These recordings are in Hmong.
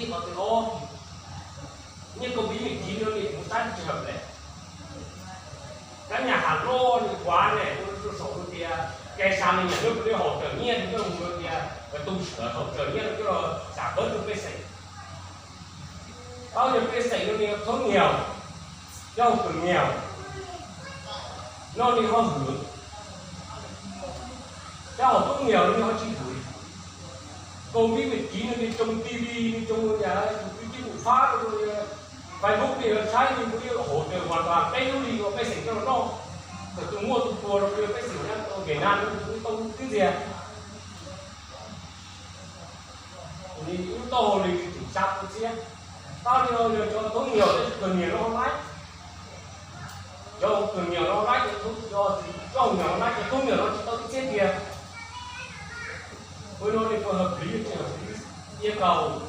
Qhov thib ob, nyiaj koj pib me kiv no nws kuv tab tsis hợp lệ. Kab nyas has loj nws kuav ne, ua rau saum tias cai sa nws nyiam lub pus li hauv raws nyiaj, nws coj los tias tus hauv raws nyiaj coj los xav pab rau pej xeem. Tau yog pej xeem no nws thooj nyiam, coj hauv raws nyiam no nws ho hwm, coj hauv thooj nyiam no nws ho tsis hwm. Koj pib me kiv no nws tsoo T V, nws tsoo yam tus twb cib mus phab rau Facebook li, saib nws kuj hauv raws hoàn toàn peb lub li uas pej xeem coj los noj. Thaum tus muaj tus pluag rau peb xeem Việt Nam tau twb ntxias. Nws lub taub hau li tseem sab kuv txiab. Tab li no yog cov thooj nyiam, cov kawg nyiam no laib. Cov kawg nyiam no laib, cov thooj nyiam no laib, cov thooj nyiam no tsis tau ib txhiab tiag. Ua no nws puas hợp lý tsis hợp lý? Yêu cầu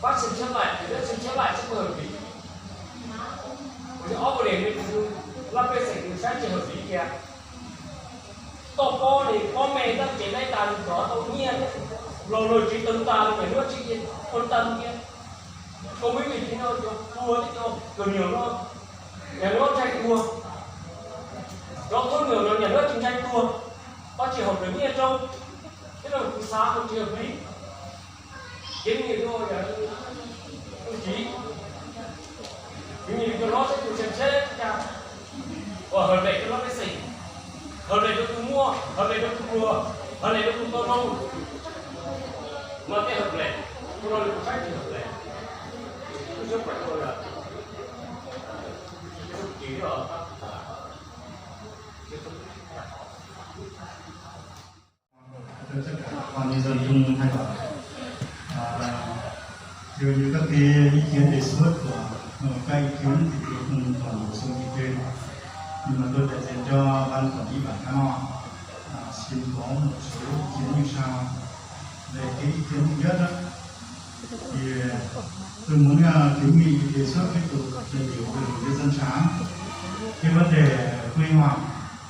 bác xem xét lại, nhà nước xem xét lại chứ không hợp lý. Ua ob peb leeg nws lub pej xeem nws saib tsis hợp lý tiag. Toj pob li pob me tab tsev laib tas nws rov tau nyiaj, los lawv tsev tawg tas nws nhà nước tsis quan tâm tiag. Koj pib me kiv no cov pluag thiab cov kawg nyiam no nhà nước ntshai tuag. Cov thooj nyiam no nhà nước tsis ntshai tuag, koj tsis hauv raws nyiaj rau, thiab no kuv xav kuv tsis hợp lý. Kiến nghị cho nhà nước, đồng chí, kiến nghị cho nó sẽ xem xét, xem ra có hợp lệ cho nó cái gì, hợp lệ cho tus muaj, hợp lệ cho tus pluag, hợp lệ cho tus tau noj. Nó cái hợp lệ, nó là một cách hợp lệ. Chứ không phải là cái đồng chí là Cho tất cả bà con nhân dân Trung Hưng hay là, à, dường như các cái ý kiến đề xuất của, ờ, các ý kiến thì tôi không còn bổ sung gì thêm. Nhưng mà tôi đại diện cho ban quản lý bản Cá No, à, xin có một số ý kiến như sau. Về cái ý kiến thứ nhất đó, thì tôi muốn, à, kiến nghị đề xuất với tổ đại biểu của Hội đồng nhân dân xã cái vấn đề quy hoạch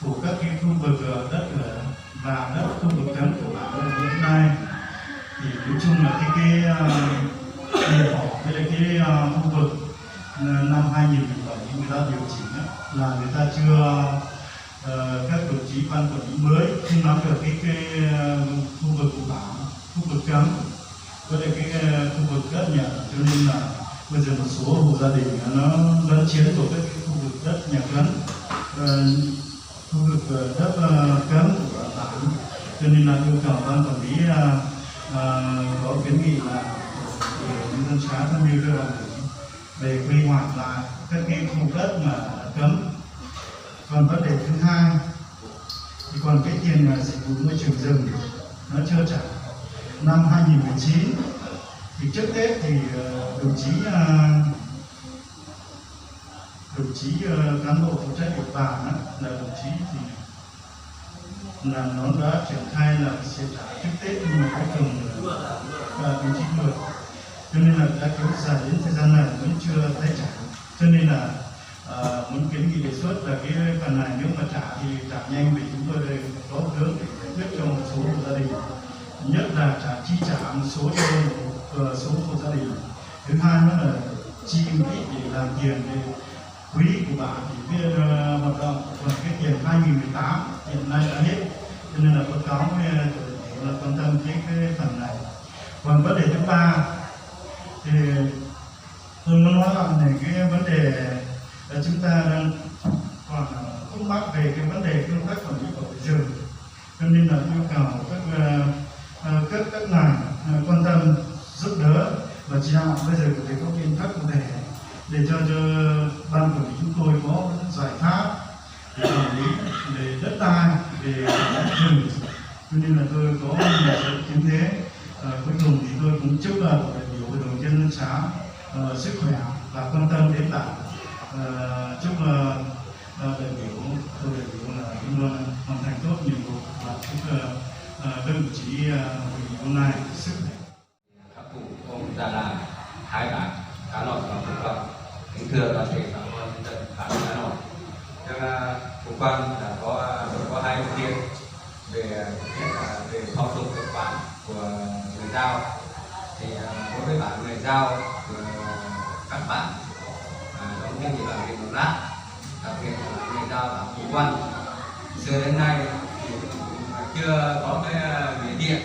của các cái khu vực, ờ, đất, ờ, và đất khu vực cấm của bản Lộc Nghĩa này thì nói chung là cái, cái, ờ, cái vỏ với lại cái, ờ, khu vực, ờ, năm hai nghìn mười bảy người ta điều chỉnh á, là người ta chưa, ờ, các đồng chí ban quản lý mới chưa nắm được cái, cái, ờ, khu vực của bản, khu vực cấm với lại cái, ờ, khu vực cất nhận, cho nên là bây giờ một số hộ gia đình nó lấn chiếm vào các cái khu vực đất nhà cấm, ờ, khu vực, ờ, đất, ờ, cấm của bản, cho nên là yêu cầu ban quản lý, ờ, ờ, có kiến nghị là, ờ, nhân dân xã tham mưu cho ban quản lý về quy hoạch lại các cái khu đất mà đã cấm. Còn vấn đề thứ hai, thì còn cái tiền mà dịch vụ môi trường rừng nó chưa trả. Năm hai nghìn mười chín thì trước Tết thì, ờ, đồng chí, ờ, đồng chí, ờ, cán bộ phụ trách địa bàn á, là đồng chí thì là nó đã triển khai là sẽ trả trước Tết nhưng mà cuối cùng là, là đồng chí vượt. Cho nên là đã kéo dài đến thời gian này vẫn chưa thấy trả. Cho nên là, ờ, muốn kiến nghị đề xuất là cái phần này nếu mà trả thì trả nhanh vì chúng tôi đây có vướng để giải quyết cho một số hộ gia đình. Nhất là trả chi trả một số cho một, ờ, số hộ gia đình. Thứ hai nữa là chi một ít để làm tiền để quỹ của bản thì biết, ờ, hoạt động, còn cái tiền hai nghìn mười tám hiện nay đã hết. Cho nên là báo cáo với, ờ, chủ tịch tỉnh là quan tâm đến cái phần này. Còn vấn đề thứ ba thì tôi muốn nói là này, cái vấn đề là chúng ta đang còn, ờ, khúc mắc về cái vấn đề công tác quản lý bảo vệ rừng. Cho nên là yêu cầu các, ờ, ờ, cấp các ngành, ờ, quan tâm, giúp đỡ và chỉ đạo. Bây giờ thì có biện pháp cụ thể để cho, cho ban quản lý chúng tôi có giải pháp để quản lý về đất đai, về rừng. Cho nên là tôi có một số ý kiến thế. Ờ, cuối cùng thì tôi cũng chúc, ờ, đại biểu hội đồng nhân dân xã, ờ, sức khỏe và quan tâm đến bản. Ờ, chúc, ờ, ờ, đại biểu, tôi đại biểu là chúng tôi hoàn thành tốt nhiệm vụ và chúc, ờ, ờ, các đồng chí, ờ, hội nghị hôm nay sức khỏe. Các cụ ông già làng, hai bản Cá Lọn và Phú Quang, kính thưa toàn thể bà con nhân dân bản Cá Lọn. Thưa, à, Phú Quang là có, có hai ý kiến về, à, thứ nhất là về phong tục tập quán của người Dao. Thì à, đối với bản người Dao, ờ, các bản à, đóng trên địa bàn huyện Mường Lát, đặc biệt là bản người Dao bản Phù Quan, xưa đến nay thì cũng chưa có cái à, nghĩa địa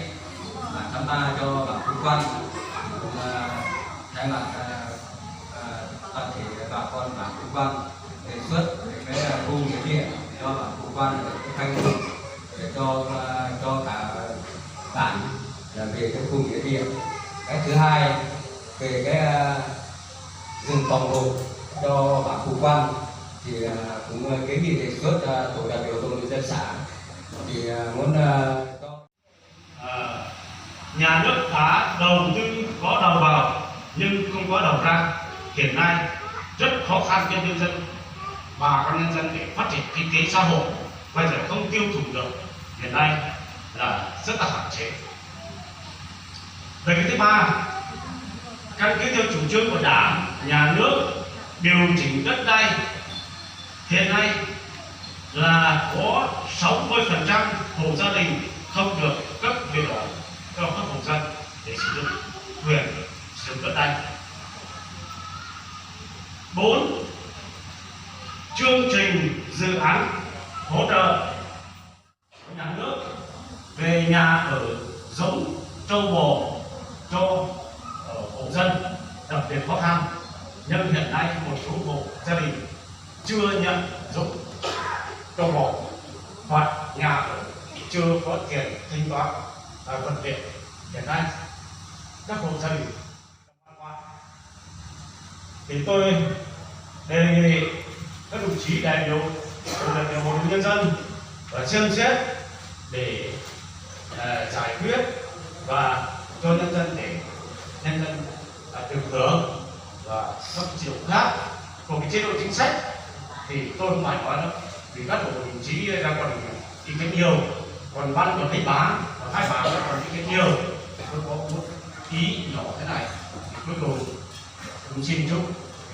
mà thăm ba cho bản Phù Quan. Thì cũng à, thay mặt à, à, toàn thể bà con bản Phù Quan đề xuất về cái à, khu nghĩa địa cho bản Phù Quan ở cái Thanh để cho à, cho cả bản là về cái khu nghĩa địa. Cái thứ hai, về cái à, rừng phòng hộ cho bản Phù Quan thì à, cũng à, kiến nghị đề xuất à, tổ đại biểu hội đồng nhân dân xã thì à, muốn à, cho À, nhà nước đã đầu tư có đầu vào nhưng không có đầu ra. Hiện nay rất khó khăn cho nhân dân, bà con nhân dân để phát triển kinh tế xã hội, bây giờ không tiêu thụ được. Hiện nay là rất là hạn chế. Về cái thứ ba, căn cứ theo chủ trương của Đảng, nhà nước điều chỉnh đất đai, hiện nay là có sáu mươi phần trăm hộ gia đình không được cấp quyền cho các hộ dân để sử dụng quyền sử dụng đất đai. Bốn, chương trình dự án hỗ trợ của nhà nước về nhà ở giống trâu bò cho ờ, hộ dân đặc biệt khó khăn, nhưng hiện nay một số hộ gia đình chưa nhận giống trâu bò hoặc nhà ở chưa có tiền thanh toán à, phần việc. Hiện nay các hộ gia đình Thì tôi đề nghị các đồng chí đại biểu, đại biểu Hội đồng Nhân dân và xem xét để à, giải quyết và cho nhân dân để nhân dân à, được hưởng và các chế độ khác của cái chế độ chính sách thì tôi không phải nói nữa, vì các đồng chí ra còn ý kiến nhiều, còn văn còn thấy bà còn hai bà còn ý kiến nhiều. Tôi có một ý nhỏ thế này, thì cuối cùng cũng xin chúc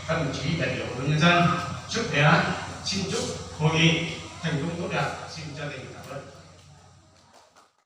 các đồng chí đại biểu hội đồng nhân dân sức khỏe, xin chúc hội nghị thành công tốt đẹp, xin chân thành